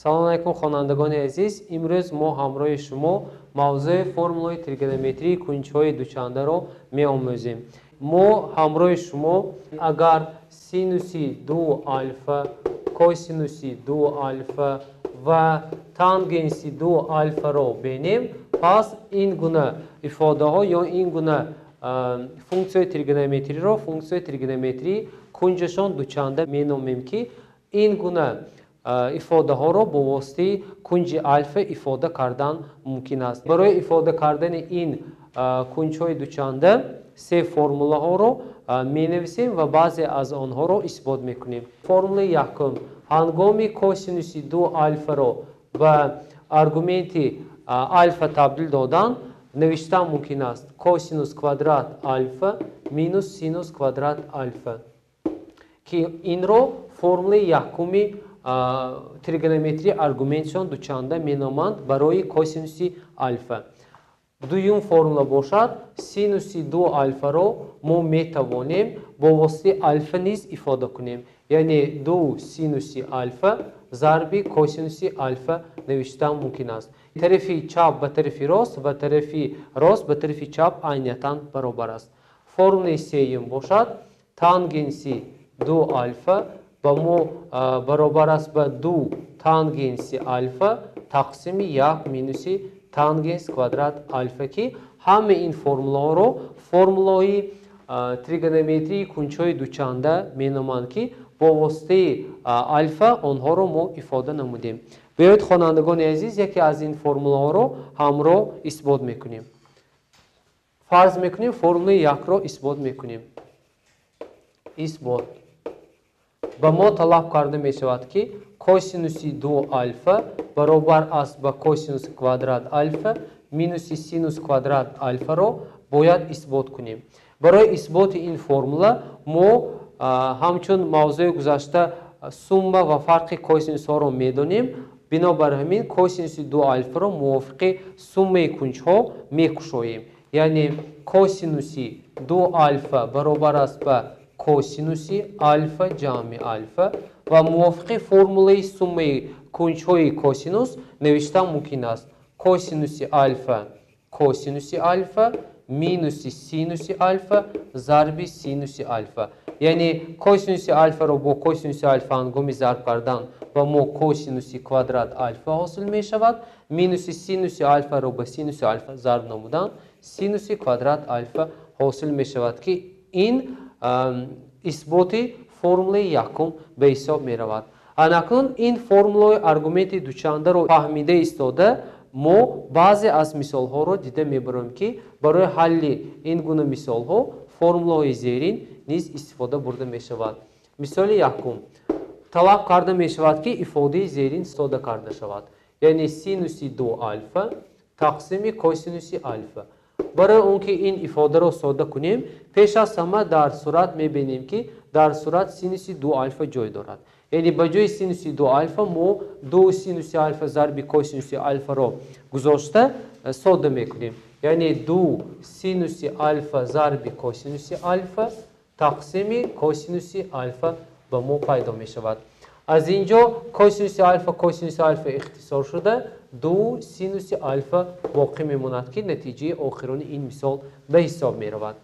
Салом алайкум, хонандагони азиз. Имрӯз мо ҳамроҳи шумо мавзӯи формулаи тригонометрии кунҷҳои дучандаро меомӯзем. Мо ҳамроҳи шумо агар синуси ду альфа, косинуси ду альфа ва тангенси ду альфаро бинем, пас ин гуна ифодаҳо ё ин гуна функсияи тригонометриро функсияи тригонометрии кунҷашон дучанда меномем, ки ин гуна ифодаҳоро бо воситаи кунҷи альфа ифода кардан мумкин аст. Барои ифода кардани ин кунҷҳои дучанда се формулаҳоро менависем ва баъзе аз онҳоро исбот мекунем. Формулаи якум: ҳангоми косинуси ду альфаро ба аргументи альфа табдил додан, навиштан мумкин аст косинус квадрат альфа минус синус квадрат альфа, ки инро формулаи якуми тригонометрии аргументшон дучанда меноманд барои косинуси альфа. Дуюм формула бошад, синуси ду альфаро мо метавонем бо воситаи альфа низ ифода кунем, яъне ду синуси альфа зарби косинуси альфа навиштан мумкин аст. Тарафи чап ба тарафи рост ва тарафи рост ба тарафи чап айнятан баробар аст. Формулаи сеюм бошад, тангенси ду альфа ба мо баробар аст ба ду тангенси альфа тақсими як минуси тангенс квадрат альфа, ки ҳамаи ин формулаҳоро формулаҳои тригонометрии кунҷҳои дучанда меноманд, ки бо воситаи альфа онҳоро мо ифода намудем. Биёед, хонандагони азиз, яке аз ин формулаҳоро ҳамроҳ исбот мекунем. Фарз мекунем, формулаи якро исбот мекунем. Исбот: ба мо талаб карда мешавад, ки косинуси ду альфа баробар аст ба косинус квадрат альфа минуси синус квадрат альфаро бояд исбот кунем. Барои исботи ин формула мо ҳамчун мавзӯи гузашта сумма ва фарқи косинусҳоро медонем. Бинобар ҳамин косинуси ду альфаро мувофиқи суммаи кунҷҳо мекушоем, яъне косинуси ду альфа баробар аст ба косинуси альфа ҷамъи альфа ва мувофиқи формулаи суммаи кунҷҳои косинус навиштан мумкин аст косинуси альфа косинуси альфа минуси синуси альфа зарби синуси альфа. Яъне косинуси альфаро бо косинуси альфа ҳангоми зарб кардан ба мо косинуси квадрат альфа ҳосил мешавад, минуси синуси альфаро ба синуси альфа зарб намудан синуси квадрат альфа ҳосил мешавад, ки ин исботи формулаи якум ба ҳисоб меравад. Анакнун ин формулаи аргументи дучандаро фаҳмида истода, мо баъзе аз мисолҳоро дида мебарем, ки барои ҳалли ин гуна мисолҳо формулаҳои зерин низ истифода бурда мешавад. Мисоли якум: талаб карда мешавад, ки ифодаи зерин сода карда шавад, яъне синуси ду альфа тақсими косинуси альфа. Барои он ки ин ифодаро сода кунем, пеш аз ҳама дар сурат мебинем, ки дар сурат синуси ду альфа ҷой дорад. Яъне ба ҷои синуси ду альфа мо ду синуси альфа зарби косинуси альфаро гузошта сода мекунем, яъне ду синуси альфа зарби косинуси альфа тақсими косинуси альфа ба мо пайдо мешавад. Аз ин ҷо косинуси альфа косинуси альфа ихтисор шуда, ду синуси альфа боқӣ мемонад, ки натиҷаи охирони ин мисол ба ҳисоб меравад.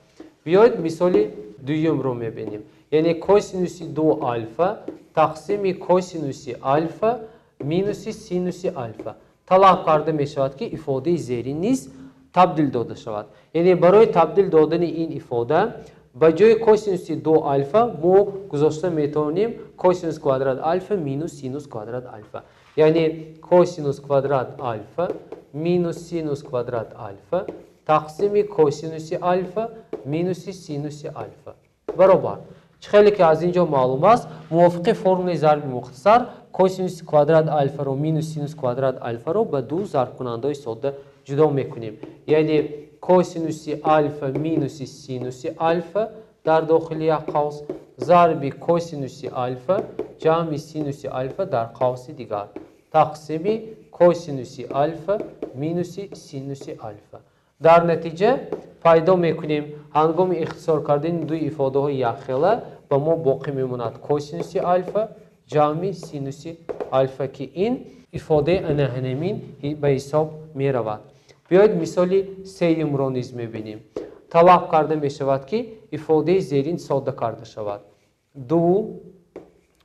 Биёед, мисоли дуюмро мебинем, яъне косинуси ду альфа тақсими косинуси альфа минуси синуси альфа. Талаб карда мешавад, ки ифодаи зерин низ табдил дода шавад. Яъне барои табдил додани ин ифода ба ҷои косинуси ду альфа мо гузошта метавонем косинус квадрат альфа минус синус квадрат альфа, яъне косинус квадрат альфа минус синус квадрат альфа тақсими косинуси альфа минуси синуси альфа баробар. Чӣ хеле ки аз ин ҷо маълум аст, мувофиқи формулаи зарби мухтасар косинуси квадрат альфаро минус синус квадрат альфаро ба ду зарбкунандаҳои сода ҷудо мекунем, яъне косинуси альфа минуси синуси альфа дар дохили як қавс зарби косинуси альфа ҷамъи синуси альфа дар қавси дигар тақсими косинуси альфа минуси синуси альфа. Дар натиҷа пайдо мекунем, ҳангоми ихтисор кардани ду ифодаҳои якхела ба мо боқӣ мемонад косинуси альфа ҷамъи синуси альфа, ки ин ифодаи ана ҳамин ба ҳисоб меравад. Биёед мисоли сеюмро низ мебинем. Талаб карда мешавад, ки ифодаи зерин содда карда шавад. 2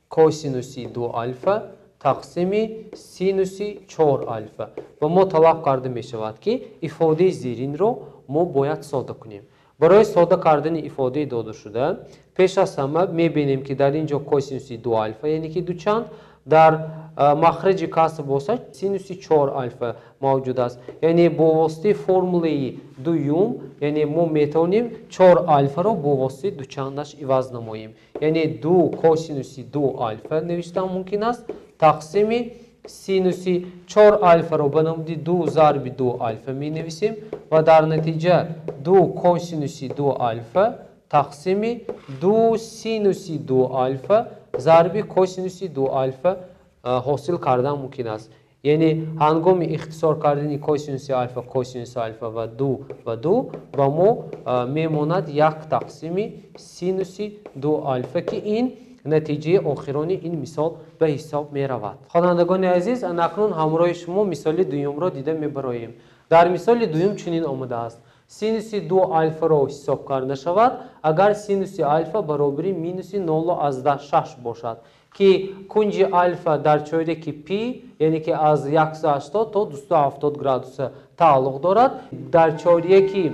косинуси 2 алфа тақсими синуси 4 алфа. Ва мо талаб карда мешавад, ки ифодаи зеринро мо бояд содда кунем. Барои содда кардани ифодаи додашуда пеш аз ҳама мебинем, ки дар ин ҷо косинуси 2 алфа, яъне ки дучанд, дар махраҷи каср бошад синуси 4 алфа мавҷуд аст. Яъне бо воситаи формулаи дуюм, яъне мо метавонем 4 алфаро бо воситаи дучандаш иваз намоем. Яъне 2 косинуси 2 алфа навиштан мумкин аст, тақсими синуси 4 алфаро ба намуди 2 зарби 2 алфа менависем ва дар натиҷа 2 косинуси 2 алфа тақсими 2 синуси 2 алфа зарби косинуси 2 алфа ҳосил кардан мумкин аст. Яъне ҳангоми ихтисор кардани косинуси алфа, косинуси алфа ва 2 ва 2 ба мо мемонад 1 тақсими синуси 2 алфа, ки ин натиҷаи охирони ин мисол ба ҳисоб меравад. Хонандагони азиз, анакнун ҳамроҳи шумо мисоли дуюмро дида мебароем. Дар мисоли дуюм чунин омадааст. Синуси 2 алфаро ҳисоб карда шавад, агар синуси алфа баробари минуси 0,6 бошад, ки кунҷи алфа дар чоряки пи, яъне ки аз 180 то 270 градуса тааллуқ дорад. Дар чоряки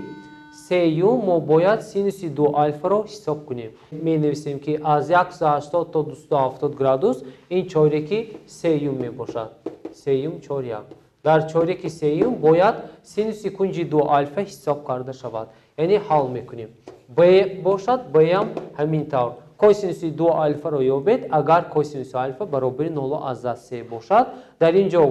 сеюм мо бояд синуси 2 алфаро ҳисоб кунем. Менависем, ки аз 180 то 270 градус ин чоряки сеюм мебошад. Сеюм чоряк. Дар чоряки сеюм бояд синуси кунҷи 2 алфа ҳисоб карда шавад. Яъне ҳал мекунем. Б бошад, Б-ам ҳамин тавр. Косинуси 2 алфаро ёбед, агар косинуси алфа баробари 0,3 бошад. Дар ин ҷо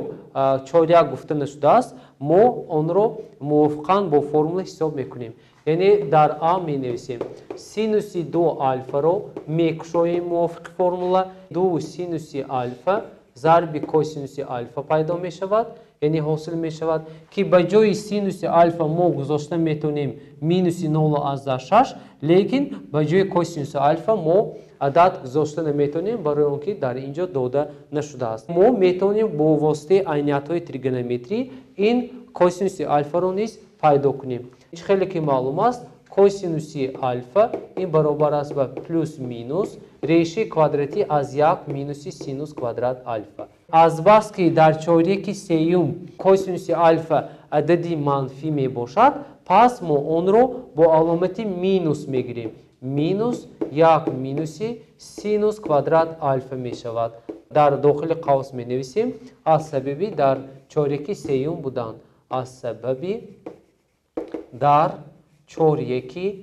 чоряк гуфта нашудааст, мо онро мувофиқан бо формула ҳисоб мекунем. Яъне дар А менависем синуси 2 алфаро мекушоем мувофиқи формула. 2 синуси алфа зарби косинуси алфа пайдо мешавад, яъне ҳосил мешавад, ки ба ҷои синуси алфа мо гузошта метавонем минуси 0,6, лекин ба ҷои косинуси алфа мо адад гузошта наметавонем, барои он ки дар ин ҷо дода нашудааст. Мо метавонем бо воситаи айниятҳои тригонометрӣ ин косинуси алфаро низ пайдо кунем. Чӣ хеле ки маълум аст, косинуси алфа ин баробар аст ба плюс минус решаи квадратӣ аз 1 минуси синус квадрат алфа. Азбаски дар чоряки сеюм косинуси алфа адади манфӣ мебошад, пас мо онро бо аломати минус мегирем. Минус 1 минуси синус квадрат алфа мешавад. Дар дохили қавс менависем аз сабаби дар чоряки сеюм будан. Аз сабаби дар чоряки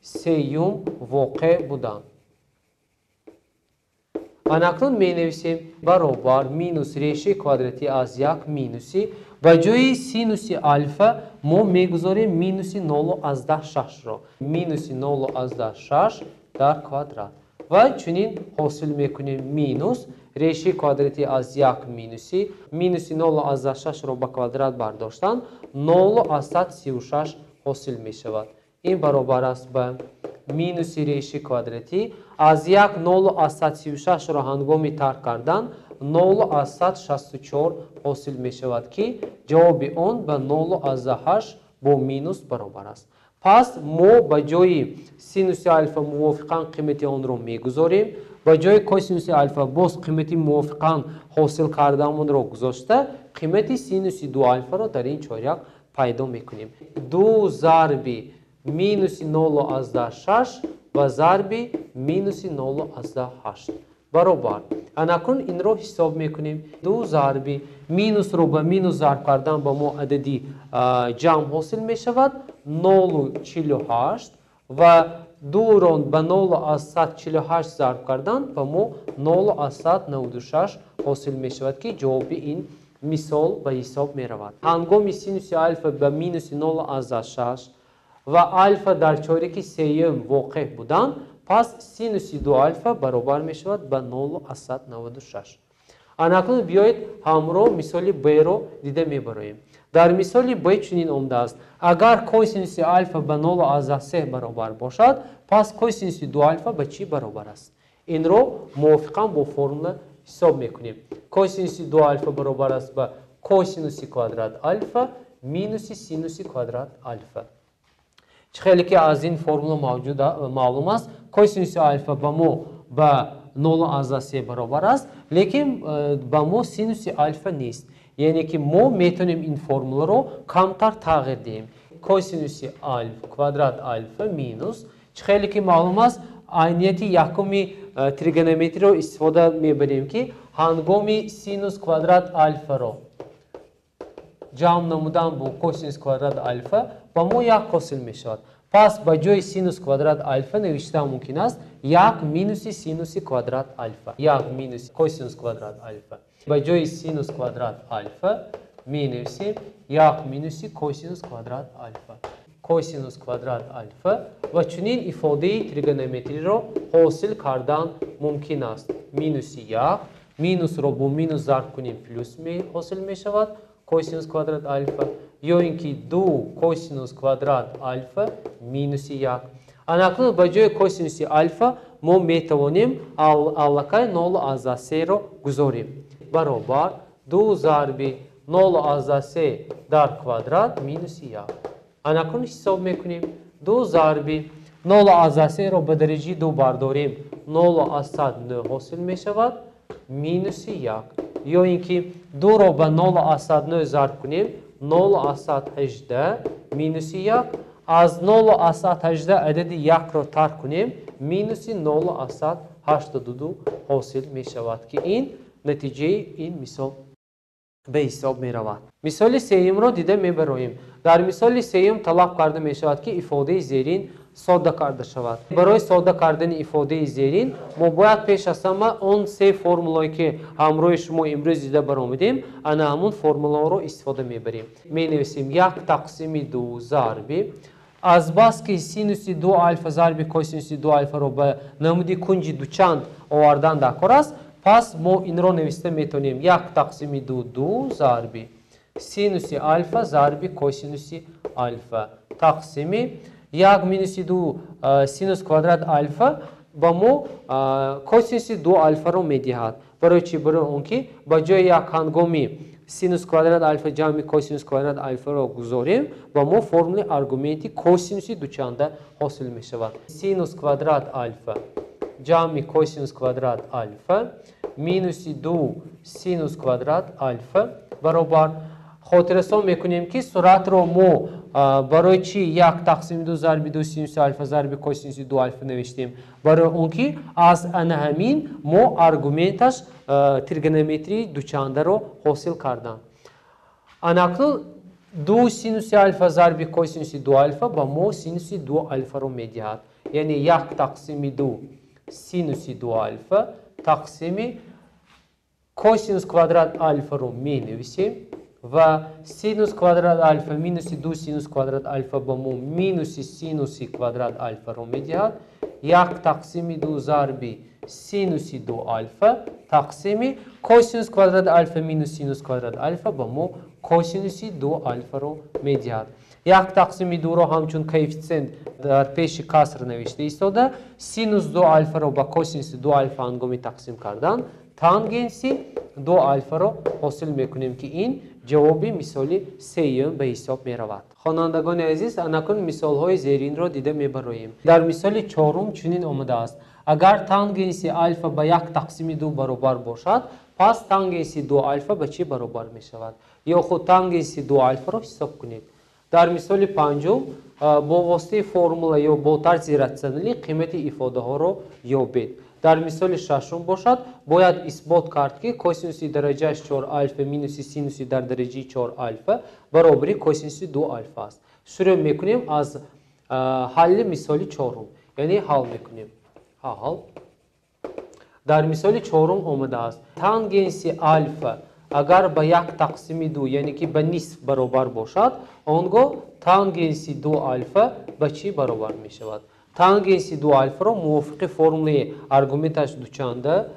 сеюм воқеъ будан. Анакнун менависем баробар минус решаи квадратӣ аз 1 минуси ба ҷои синуси алфа мо мегузорем минуси 0,6-ро. Минуси 0,6 дар квадрат. Ва чунин ҳосил мекунем минус решаи квадратӣ аз 1 минуси минуси 0,6-ро ба квадрат бардоштан 0,36 ҳосил мешавад. Ин баробар аст ба минуси решаи квадратӣ аз 1 0,36-ро ҳангоми тарк кардан 0,64 ҳосил мешавад, ки ҷавоби он ба 0,8 бо минус баробар аст. Пас мо ба ҷои синуси алфа мувофиқан қимати онро мегузорем, ба ҷои косинуси алфа боз қимати мувофиқан ҳосил кардаамонро гузошта, қимати синуси 2 алфаро дар ин чоряк пайдо мекунем. 2 зарби минуси 0,6 ва зарби минуси 0,8 баробар. Анакнун инро ҳисоб мекунем. 2 зарби минусро ба минус зарб кардан ба мо адади ҷамъ ҳосил мешавад 0,48 ва 2-ро ба 0,48 зарб кардан ба мо 0,96 ҳосил мешавад, ки ҷавоби ин мисол ба ҳисоб меравад. Ҳангоми синуси алфа ба минуси 0,6 ва алфа дар чоряки сеюм воқеъ будан, пас синуси 2 алфа баробар мешавад ба 0,96. Анакнун биёед ҳамроҳ мисоли Б-ро дида мебароем. Дар мисоли Б чунин омадааст. Агар косинуси алфа ба 0,3 баробар бошад, пас косинуси 2 алфа ба чӣ баробар аст? Инро мувофиқан бо формула ҳисоб мекунем. Косинуси 2 алфа баробар аст ба косинуси квадрат алфа минуси синуси квадрат алфа. Чӣ хеле ки аз ин формула маълум аст, косинуси алфа ба мо ба 0,3 баробар аст, лекин ба мо синуси алфа нест. Яъне ки мо метавонем ин формуларо камтар тағйир диҳем. Косинуси квадрат алфа минус, чӣ хеле ки маълум аст, айнияти якуми тригонометриро истифода мебарем, ки ҳангоми синус квадрат алфаро ҷамъ намудан бо косинус квадрат алфа ба мо як ҳосил мешавад. Пас ба ҷои синус квадрат алфа навиштан мумкин аст як минуси синуси квадрат алфа, як минус косинус квадрат алфа. Ба ҷои синус квадрат алфа менависем як минуси косинус квадрат алфа, косинус квадрат алфа ва чунин ифодаи тригонометриро ҳосил кардан мумкин аст. Минуси як, минусро бо минус зарб кунем, плюс ҳосил мешавад косинус квадрат алфа, ё ин ки 2 косинус квадрат алфа минуси як. Анакнун ба ҷои косинуси алфа мо метавонем аллакай 0,3-ро гузорем. Баробар 2 зарби 0,3 дар квадрат минуси як. Анакнун ҳисоб мекунем. 2 зарби 0,3-ро ба дараҷаи 2 бардорем, 0,9 ҳосил мешавад минуси як. Ё ин ки 2-ро ба 0,9 зарб кунем, 0,18 минуси як. Аз 0,18 адади якро тарк кунем, минуси 0,82 ҳосил мешавад, ки ин натиҷаи ин мисол ба ҳисоб меравад. Мисоли сеюмро дида мебароем. Дар мисоли сеюм талаб карда мешавад, ки ифодаи зерин содда карда шавад. Барои содда кардани ифодаи зерин мо бояд пеш аз ҳама он се формулое ки ҳамроҳи шумо имрӯз дида баромадем, ана ҳамун формулаҳоро истифода мебарем. Менависем як тақсими 2 зарби азбаски синуси 2 алфа зарби косинуси 2 алфаро ба намуди кунҷи дучанд овардан даркор аст. Пас мо инро нависта метавонем як тақсими 2 2 зарби синуси алфа зарби косинуси алфа тақсими як минуси 2 синус квадрат алфа ба мо косинуси 2 алфаро медиҳад. Барои чӣ? Барои он ки ба ҷои як ҳангоми синус квадрат алфа ҷамъи косинус квадрат алфаро гузорем, ба мо формулаи аргументи косинуси дучанда ҳосил мешавад. Синус квадрат алфа ҷамъи косинус квадрат алфа минуси 2 синус квадрат алфа баробар. Хотиррасон мекунем, ки суратро мо барои чӣ як тақсими 2 зарби 2 синуси алфа зарби косинуси 2 алфа навиштем? Барои он ки аз ана ҳамин мо аргументаш тригонометрии дучандаро ҳосил кардам. Анакнун 2 синуси алфа зарби косинуси 2 алфа ба мо синуси 2 алфаро медиҳад. Яъне як тақсими 2 синуси 2 алфа тақсими косинус квадрат алфаро менависем ва синус квадрат алфа минуси 2 синус квадрат алфа ба мо минуси синуси квадрат алфаро медиҳад. Як тақсими 2 зарби синуси 2 алфа тақсими косинус квадрат алфа минус синус квадрат алфа ба мо косинуси 2 алфаро медиҳад. Як тақсими 2-ро ҳамчун коэффитсиент дар пеши каср навишта истода, синус 2 алфаро ба косинуси 2 алфа ҳангоми тақсим кардан тангенси 2 алфаро ҳосил мекунем, ки ин ҷавоби мисоли сеюм ба ҳисоб меравад. Хонандагони азиз, анакун мисолҳои зеринро дида мебароем. Дар мисоли чорум чунин омадааст: агар тангенси алфа ба як тақсими 2 баробар бошад, пас тангенси 2 алфа ба чӣ баробар мешавад? Ё худ тангенси 2 алфаро ҳисоб кунед. Дар мисоли панҷум бо воситаи формула ё бо тарзи ратсионалӣ қимати ифодаҳоро ёбед. Дар мисоли шашум бошад, бояд исбот кард, ки косинуси дараҷааш 4 алфа минуси синуси дар дараҷаи 4 алфа баробари косинуси 2 алфа аст. Шурӯъ мекунем аз ҳалли мисоли чорум, яъне ҳал мекунем. Ҳал. Дар мисоли чорум омадааст: тангенси алфа агар ба як тақсими 2, яъне ки ба нисф баробар бошад, он гоҳ тангенси 2 алфа ба чӣ баробар мешавад? Тангенси 2 алфаро мувофиқи формулаи аргументаш дучанда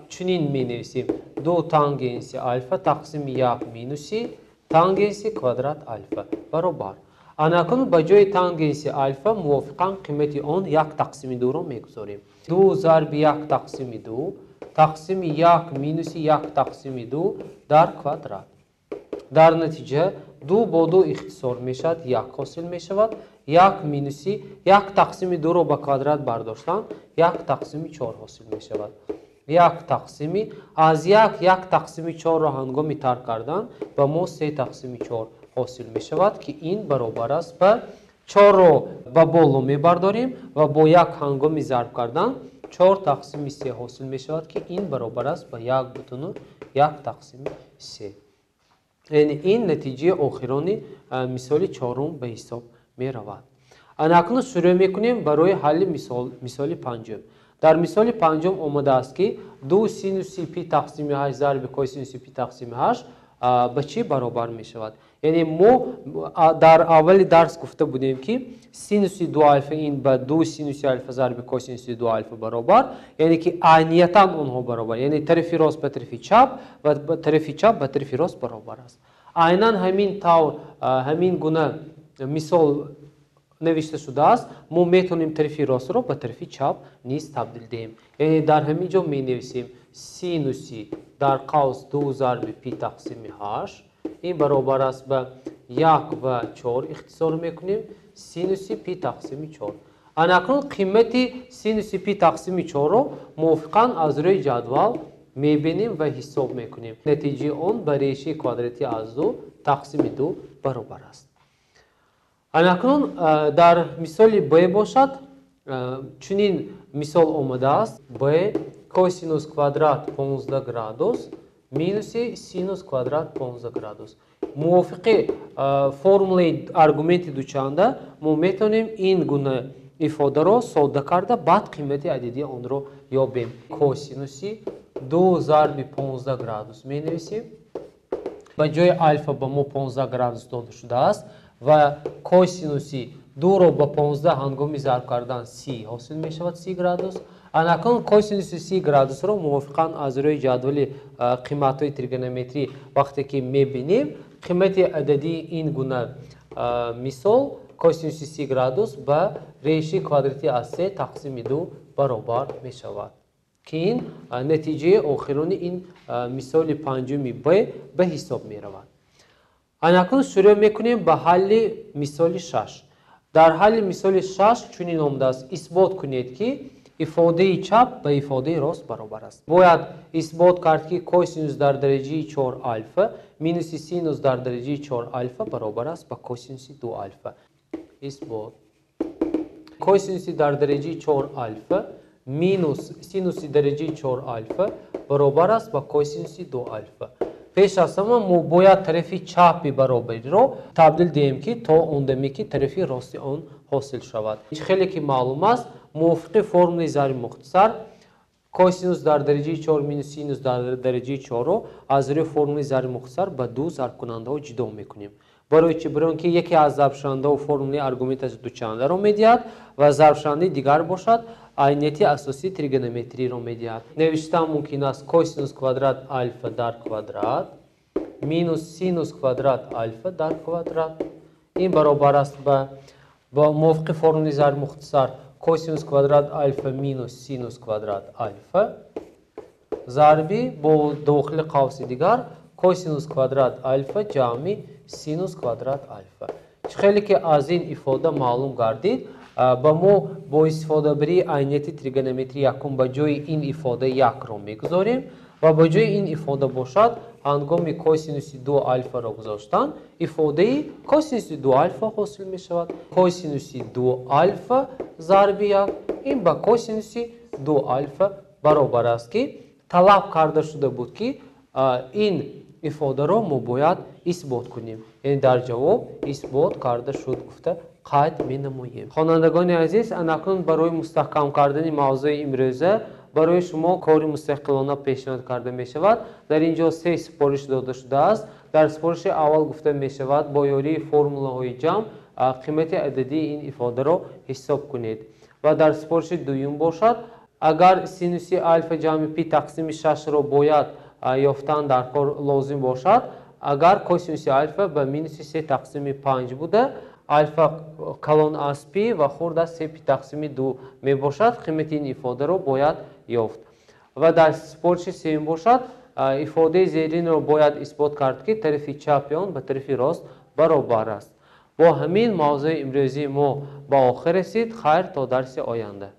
чунин менависем: 2 тангенси алфа тақсими як минуси тангенси квадрат алфа баробар. Анакун ба ҷои тангенси алфа мувофиқан қимати он як тақсими 2-ро мегузорем. 2 зарби як тақсими 2 тақсими 1 минуси 1 тақсими 2 дар квадрат. Дар натиҷа 2 бо 2 ихтисор мешавад, 1 ҳосил мешавад. 1 минуси 1 тақсими 2-ро ба квадрат бардоштан 1 тақсими 4 ҳосил мешавад. 1 тақсими аз 1 1 тақсими 4-ро ҳангоми тарк кардан ба мо 3 тақсими 4 ҳосил мешавад, ки ин баробар аст ба 4-ро ба боло мебардорем ва бо 1 ҳангоми зарб кардан 4 тақсими 3 ҳосил мешавад, ки ин баробар аст ба 1,1 тақсими 3. Яъне ин натиҷаи охирони мисоли чорум ба ҳисоб меравад. Анакнун шурӯъ мекунем барои ҳалли мисоли панҷум. Дар мисоли панҷум омадааст, ки 2 синуси пи тақсими 8 зарби косинуси пи тақсими 8 ба чӣ баробар мешавад? Яъне мо дар аввали дарс гуфта будем, ки синуси 2 алфа ин ба 2 синуси алфа зарби косинуси 2 алфа баробар, яъне ки айниятан онҳо баробар, яъне тарафи рост ба тарафи чап ва тарафи чап ба тарафи рост баробар аст. Айнан ҳамин тавр, ҳамин гуна мисол навишта шудааст, мо метавонем тарафи ростро ба тарафи чап низ табдил диҳем. Яъне дар ҳамин ҷо менависем синуси дар қавс 2 зарби пи тақсими 8 ин баробар аст ба 1 ва 4 ихтисор мекунем синуси пи тақсими 4. Анакнун қимати синуси пи тақсими 4-ро мувофиқан аз рӯи ҷадвал мебинем ва ҳисоб мекунем. Натиҷаи он ба решаи квадратӣ аз 2 тақсими 2 баробар аст. Анакнун дар мисоли Б бошад, чунин мисол омадааст: Б косинус квадрат 15 градус минуси синус квадрат 15 градус. Мувофиқи формулаи аргументи дучанда мо метавонем ин гуна ифодаро содда карда баъд қимати ададии онро ёбем. Косинуси 2 зарби 15 градус менависем. Ба ҷои алфа ба мо 15 градус дода шудааст ва косинуси 2-ро ба 15 ҳангоми зарб кардан 30 ҳосил мешавад, 30 градус. Анакнун косинуси 30 градусро мувофиқан аз рӯи ҷадвали қиматҳои тригонометрӣ вақте ки мебинем, қимати ададии ин гуна мисол косинуси 30 градус ба решаи квадратӣ аз 3 тақсими 2 баробар мешавад, ки ин натиҷаи охирони ин мисоли панҷуми Б ба ҳисоб меравад. Анакнун шурӯъ мекунем ба ҳалли мисоли 6. Дар ҳалли мисоли 6 чунин омадааст: исбот кунед, ки ифодаи чап ба ифодаи рост баробар аст. Бояд исбот кард, ки косинус дар дараҷаи 4 алфа минуси синус дар дараҷаи 4 алфа баробар аст ба косинуси 2 алфа. Исбот: косинуси дар дараҷаи 4 алфа минус синуси дараҷаи 4 алфа баробар аст ба косинуси 2 алфа. Пеш аз ҳама мо бояд тарафи чапи баробариро табдил диҳем, ки то он даме ки тарафи рости он ҳосил шавад. Хеле ки маълум аст, мувофиқи формулаи зарби мухтасар косинус дар дараҷаи 4 минус синус дар дараҷаи 4-ро аз рӯи формулаи зарби мухтасар ба ду зарбкунандаҳо ҷудо мекунем. Барои чӣ? Барои он ки яке аз зарбшавандаҳо формулаи аргументаш дучандаро медиҳад ва зарбшавандаи дигар бошад айнияти асосии тригонометриро медиҳад. Навиштан мумкин аст косинус квадрат алфа дар квадрат минус синус квадрат алфа дар квадрат. Ин баробар аст ба мувофиқи формулаи зарби мухтасар косинус квадрат алфа минус синус квадрат алфа зарби бо дохили қавси дигар косинус квадрат алфа ҷамъи синус квадрат алфа. Хеле ки аз ин ифода маълум гардид, ба мо бо истифодабарии айнияти тригонометрии якум ба ҷои ин ифода 1-ро мегузорем ва ба ҷои ин ифода бошад ҳангоми косинуси 2 алфаро гузоштан ифодаи косинуси 2 алфа ҳосил мешавад. Косинуси 2 алфа зарби 1 ин ба косинуси 2 алфа баробар аст, ки талаб карда шуда буд, ки ин ифодаро мо бояд исбот кунем. Яъне дар ҷавоб исбот карда шуд гуфта қайд менамоем. Хонандагони азиз, анакнун барои мустаҳкам кардани мавзӯи имрӯза барои шумо кори мустақилона пешниҳод карда мешавад. Дар ин ҷо 3 супориш дода шудааст. Дар супориши аввал гуфта мешавад бо ёрии формулаҳои ҷамъ қимати ададии ин ифодаро ҳисоб кунед. Ва дар супориши дуюм бошад, агар синуси алфа ҷамъи пи тақсими 6-ро бояд ёфтан дар кор лозим бошад, агар косинуси алфа ба минуси 3 тақсими 5 буда, алфа калон аз пи ва хурд аз 3 пи тақсими 2 мебошад, қимати ин ифодаро бояд ёфт. Ва дар супориши сеюм бошад, ифодаи зеринро бояд исбот кард, ки тарафи чапи он ба тарафи рост баробар аст. Бо ҳамин мавзӯи имрӯзии мо ба охир расид. Хайр, то дарси оянда.